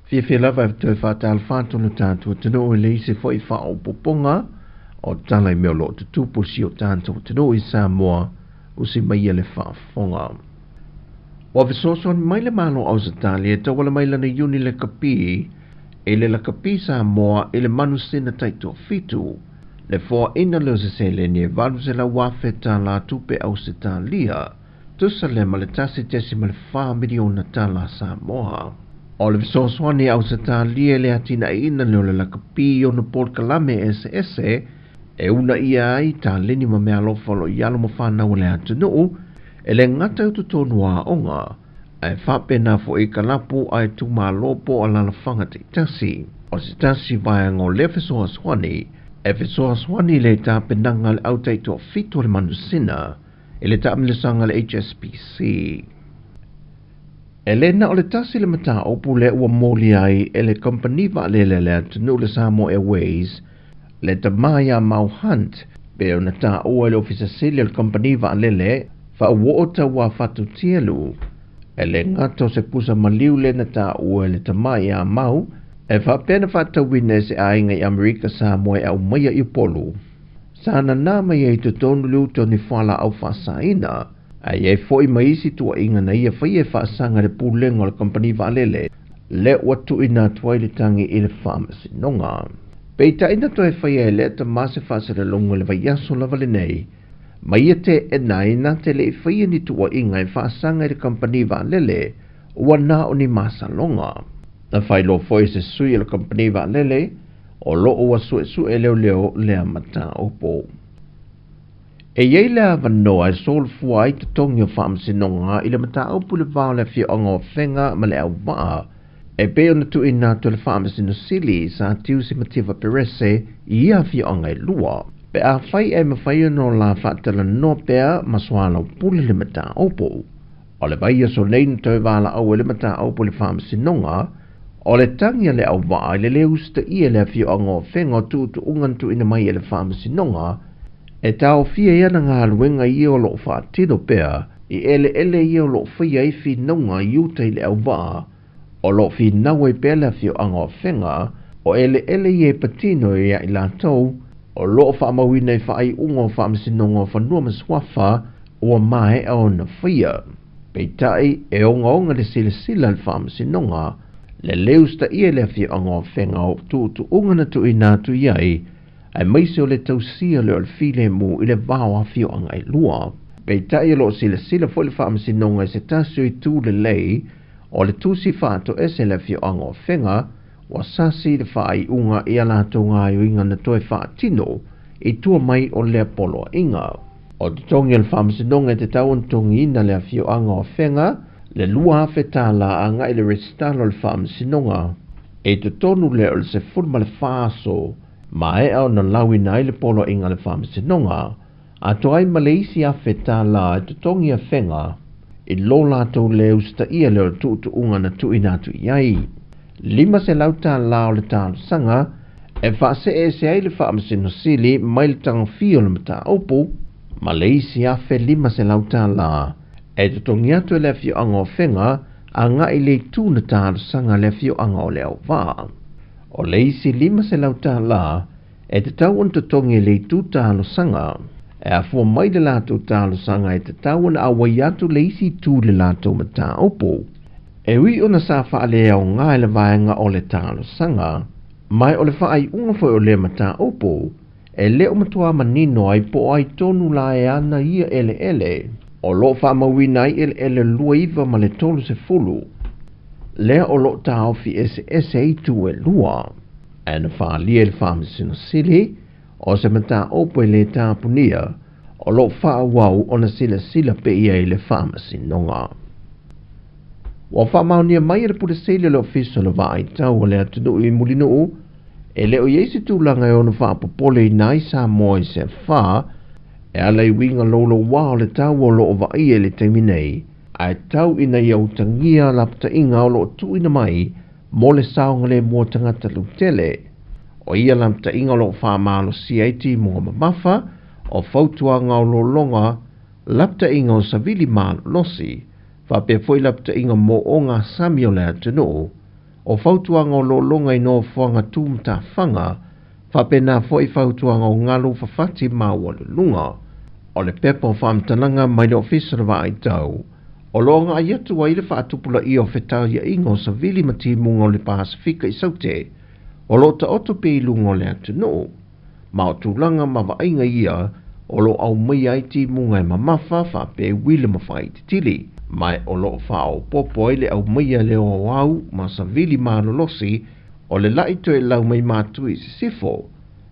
Fiafia lava e toe faatalofa atu lo tatou atunuu i le isi foi faaopoopoga o tala i mea o lo o tutupu i si o tatou atunuu i Samoa, usi mai le faafofoga. Ua fesoasoani mai le Malo o Ausetalia e tauala mai lana iuni lakapi i le lakapi Samoa i le manusina taitoafitu, le foaina lea o se seleni e $800,000 tupe Ausetalia, tusa lea ma le $1.4 miliona tala Samoa. O le fesoasoani a Ausetalia i le atinaeina lea o le lakapi i ona polokalame eseese e uunaia ai taleni ma meaalofa o lo o i alo ma fanau a le atunuu e le gata i totonu o aoga, ae faapena foi i kalapu a itumalo po o alaalafaga taitasi. O se tasi vaega o lea fesoasoani e fesoasoani i le tapenaga a le au taitoafitu o le manusina i le taamilosaga a le HSBC. E le na o le tasi le mataupu lea ua molia ai e le kamupani vaalele a le atunuu le Samoa Airways le tama ia Mau Hunt pe ona taua i le ofisa sili o le kamupani vaalele faauoo tauā Fatutielu. E le gata o se pusa maliu lea na taua e le tama ia Mau e faapea na faatauina e se aiga i Amerika Samoa e aumaia i Upolu. Sa nanā mai ai i totonu le uta o ni fualaau faasaina, ae i ai foi ma isi tuuaiga na ia faia e faasaga i le pulega o le kamupani vaalele lea ua tuuina atu ai le tagi i le faamasinoga. Peitai na toe faia e lea tama se faasalalauga i le vaiaso lava lenei, ma ia teena ai na te le i faia ni tuuaiga e faasaga i le kamupani vaalele ua na o ni masaloga. Na faailoa foi e se sui o le kamupani vaalele o lo o ua suesue leoleo lea mataupu. E i ai le avanoa e solofua ai totogi o faamasinoga i le mataupu i le va o le afioaga o Afega ma le auvaa e pei ona tuuina atu e le Faamasino Sili Sa Tiusi Mativa Perese i ia afioaga e lua, pe afai ae mafai ona o la faatalanoa pea ma soalaupule le mataupu. O le vaiaso nei na toe valaau ai le mataupu i le faamasinoga, o le tagi a le auvaa i le lē usitaia e le afioaga o Afega o tuutuuga na tuuina mai e le faamasinoga e taofia ai ana galuega ia o lo o faatino pea i eleele ia o lo o faia ai finauga i uta i le auvaa o lo o finau ai pea le afioaga o Afega o eleele ia e patino ia i latou o lo o faamauina i faaiuga o Faamasinoga o Fanua ma Suafa ua maea ona faia. Peitai e ogaoga le silasila a le Faamasinoga le lē usitaia e le afioaga o Afega o tuutuuga na tuuina atu i ai, aemaise o le tausia lea o le filemu i le va o afioaga e lua. Peitai o lo o silasila foi le Faamasinoga i se tasi o itu lelei o le tusi faatoese i le afioaga o Afega ua sasi i le faaiuga i a latou gaoioiga na toe faatino i tua mai o lea poloaiga. O totogi o le Faamasinoga e tatau ona totogiina le afioaga o Afega le $2,000 agai i le resitala o le Faamasinoga i totonu lea o le 14 aso maea ona lauina ai le poloaiga a le Faamasinoga, atoa ai ma le isi $1,000 e totogi Afega i lo latou le usitaia lea o le tuutuuga na tuuina atu i ai. $500 o le talosaga e faaseese ai le Faamasino Sili mai le tagofia o le mataupu ma le isi $1,500 e totogi atu e le afioaga o Afega agai i le itu na talosaga a le afioaga o le auvaa. O le isi $500 e tatau ona totogi e le itu talosaga. E afua mai le latou talosaga e tatau ona auai atu le isi itu i le latou mataupu. E ui ona sa faaleaoga e le vaega o le talosaga, ma o le faaiuga foi o lea mataupu, e le o matua manino ai po o ai tonu la e ana ia eleele o lo o faamauina ai eleele 29 ma le 30 lea o lo o taofi eseese ai itu e lua. Ae na faaalia e le Faamasino Sili o se mataupu e le tapunia o lo o faaauau ona silasila pea i ai le Faamasinoga. Ua faamaonia mai e le Pule Sili o le Ofisa o le Vaai Tau o le atunuu i Mulinuu e le o i ai se tulaga e ono faapopoleina ai Samoa i se afa e ala i uiga loulouā o le tau o lo o vaaia i le taimi nei, ae tau ina ia utagia lapataiga o lo o tuuina mai mo le saogalemu o tagata lautele. O ia lapataiga o lo o faamalosia ai timuga mamafa o fautuaga o lologa lapataiga o savili malolosi, faapea foi lapataiga mo ogasami o le atunuu. O fautuaga o lologa i nofoaga tu matafaga, faapena foi fautuaga o galu fafati maualuluga. O le pepa o faamatalaga mai le Ofisa o le Vaaitau, o lo o agai atu ai le faatupulaia o fetauiaiga o savili ma timuga o le Pasefika i Saute, o lo o taoto pea i luga o le atunuu. Ma o tulaga ma vaaiga ia o lo o aumaia ai timuga e mamafa faapea uila ma faaititili, ma o lo o faaopoopo ai le aumaia lea o au ma savili malolosi o le la'i toelau mai Matui i Sisifo,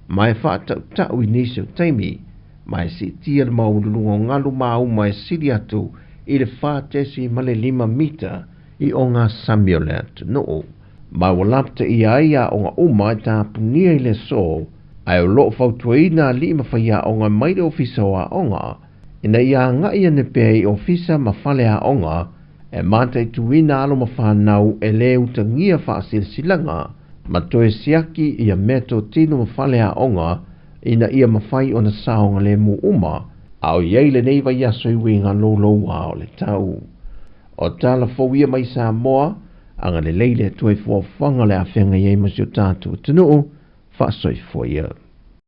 ma e faatautau i nisi o taimi, ma e siitia le maualuluga o galu mauma e sili atu i le 4.5 mita i ogasami o le atunuu. Ma ua lapataia ai aoga uma e tapunia i le aso, ae o lo o fautuaina alii ma faiaoga mai le Ofisa o Aoga ina ia agai ane pea i ofisa ma fale aoga e mataituina alo ma fanau e lē utagia faasilasilaga ma toe siaki ia meatotino ma fale aoga ina ia mafai ona saogalemu uma a o i ai lenei vaiaso i uiga louloua o le tau. O tala fou ia mai Samoa, agalelei le Atua i fuafuaga o le a feagai ai ma si o tatou atunuu, faasoifua ia.